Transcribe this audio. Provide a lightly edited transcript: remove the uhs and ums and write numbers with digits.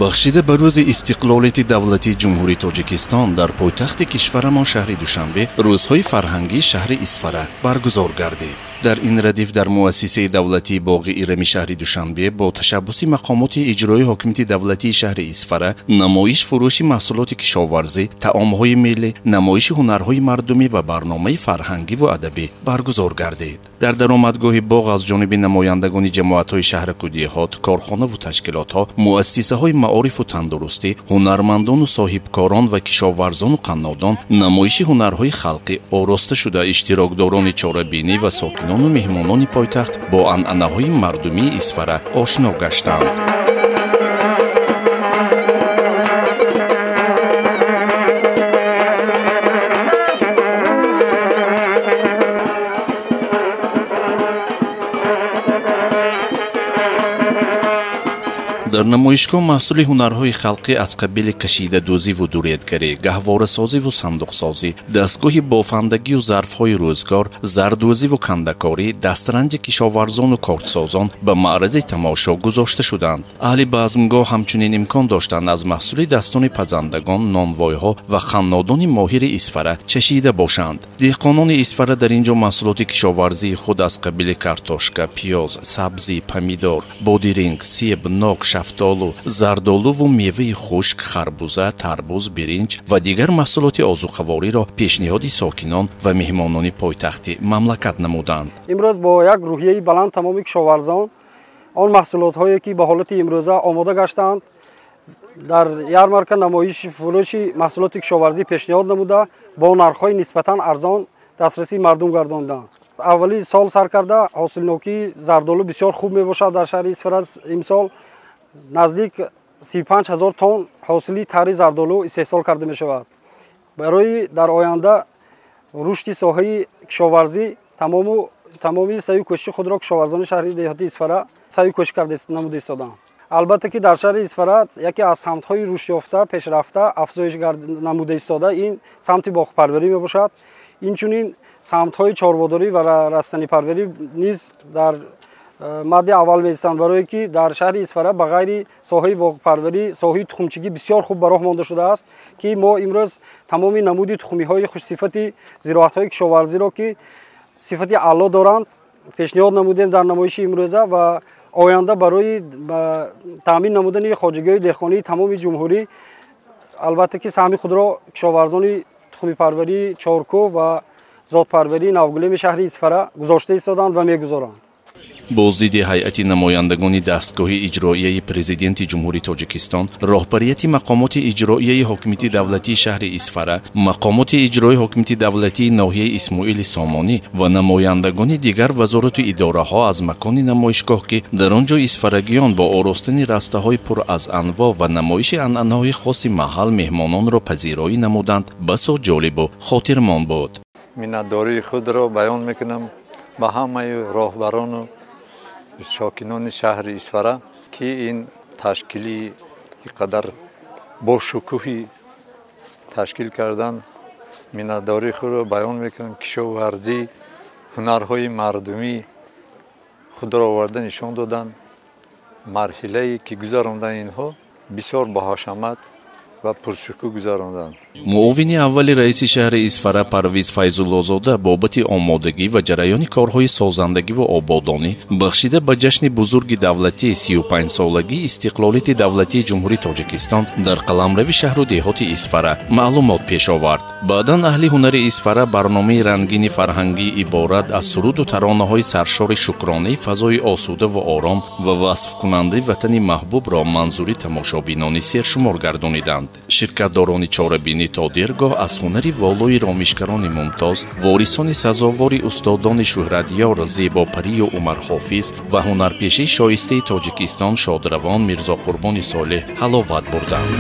Бахшида ба рӯзи истиқлолияти давлатии Ҷумҳурии Тоҷикистон дар пойтахти кишварамон шаҳри Душанбе рӯзҳои фарҳангии шаҳри Исфара баргузор гардид. Дар ин радиф дар муассисаи давлатии боғи Ирами шаҳри Душанбе бо ташаббуси мақомоти иҷроии ҳокимияти давлатии шаҳри Исфара намоиш фурӯши маҳсулоти кишоварзӣ, таомҳои миллӣ, намоиши ҳунарҳои мардумӣ ва барномаи фарҳангиву адабӣ баргузор гардид. Дар даромадгоҳи боғ аз ҷониби намояндагони ҷамоатҳои шаҳраку деҳот, корхонаву ташкилотҳо, муассисаҳои маорифу тандурустӣ, ҳунармандону соҳибкорон ва кишоварзону қаннодон намоиши ҳунарҳои халқӣ ороста шуда, иштирокдорони чорабинӣ ва сокинону меҳмонони пойтахт бо анъанаҳои мардумии Исфара ошно гаштанд. Дар намоишгоҳ маҳсули ҳунарҳои халқӣ аз қабили кашидадӯзиву дуредгарӣ, гаҳворасозиву сандуқсозӣ, дастгоҳи бофандагию зарфҳои рӯзгор, зардӯзиву кандакорӣ, дастранҷи кишоварзону кортсозон ба маърази тамошо гузошта шуданд. Аҳли базмгоҳ ҳамчунин имкон доштанд аз маҳсули дастони пазандагон, нонвойҳо ва ханнодони моҳири Исфара чашида бошанд. Деҳқонони Исфара дар ин ҷо маҳсулоти кишоварзии худ аз қабили картошка, пиёз, сабзӣ, помидор, бодиринг, себ, нок, шафтолу, зардолуву меваи хушк, харбуза, тарбуз, биринҷ ва дигар маҳсулоти озуқавориро пешниҳоди сокинон ва меҳмонони пойтахти мамлакат намуданд. Имрӯз бо як рӯҳияи баланд тамоми кишоварзон он маҳсулотҳое ки ба ҳолати имрӯза омода гаштаанд дар ярмарка намоиши фурӯши маҳсулоти кишоварзӣ пешниҳод намуда, бо нархҳои нисбатан арзон дастрасии мардум гардонданд. Аввали сол сар карда ҳосилнокии зардолу бисёр хуб мебошад. Дар шаҳри Исфара имсол наздик 35 ҳазор тонн ҳосили тари зардолу истеҳсол карда мешавад. Барои дар оянда рушди соҳаи кишоварзӣ тамоми саъю кӯшиши худро кишоварзони шаҳри деҳоти Исфара саъю кӯшиш карда намуда истодаанд. Албатта ки дар шаҳри Исфара яке аз самтҳои рушдёфта, пешрафта, афзоиш намуда истода ин самти боғпарварӣ мебошад. Инчунин самтҳои чорводорӣ ва растанипарварӣ низ дар мадди аввал меистанд, барое ки дар шаҳри Исфара ба ғайри соҳаи боғпарварӣ соҳаи тухмчигӣ бисёр хуб ба роҳ монда шудааст, ки мо имрӯз тамоми намуди тухмиҳои хушсифати зироатҳои кишоварзиро ки сифати аъло доранд пешниҳод намудем дар намоиши имрӯза ва оянда барои таъмин намудани хоҷагиҳои деҳқонии тамоми ҷумҳурӣ албатта ки саҳми худро кишоварзони тухмипарварӣ, чоркӯ ва зодпарварии навгулеми шаҳри Исфара гузошта истоданд ва мегузоранд. Боздиди ҳайати намояндагони дастгоҳи иҷроияи Президенти Ҷумҳурии Тоҷикистон, роҳбарияти мақомоти иҷроияи ҳокимияти давлатии шаҳри Исфара, мақомоти иҷроии ҳокимияти давлатии ноҳияи Исмоили Сомонӣ ва намояндагони дигар вазорату идораҳо аз макони намоишгоҳ, ки дар он ҷо исфарагиён бо оростани растаҳои пур аз анво ва намоиши анъанаҳои хоси маҳал меҳмононро пазироӣ намуданд, басо ҷолибу хотирмон буд. Миннатдории худро баён мекунам ба ҳамаи роҳбарону сокинони шаҳри Исфара, ки ин ташкили ин қадар бошукӯҳи ташкил кардан. Миннатдории худро баён мекунам. Кишоварзӣ, ҳунарҳои мардумӣ худро оварда нишон доданд. Марҳилае ки гузаронданд инҳо бисёр боҳашамат ва пуршукӯҳ гузаронданд. Муовини аввали раиси шаҳри Исфара Парвиз Файзуллозода бобати омодагӣ ва ҷараёни корҳои созандагиву ободонӣ бахшида ба ҷашни бузурги давлатии 35-солагии истиқлолияти давлатии Ҷумҳурии Тоҷикистон дар қаламрави шаҳру деҳоти Исфара маълумот пеш овард. Баъдан аҳли ҳунари Исфара барномаи рангини фарҳангӣ иборат аз суруду таронаҳои саршори шукронаи фазои осудаву ором ва васфкунандаи ватани маҳбубро манзури тамошобинони сершумор гардониданд. Ширкатдорони чорабинӣ то дергоҳ аз ҳунари волои ромишгарони мумтоз, ворисони сазовори устодони шӯҳратёр Зебопарию Умарҳофиз ва ҳунарпешаи шоистаи Тоҷикистон шодравон Мирзоқурбони Солеҳ ҳаловат бурданд.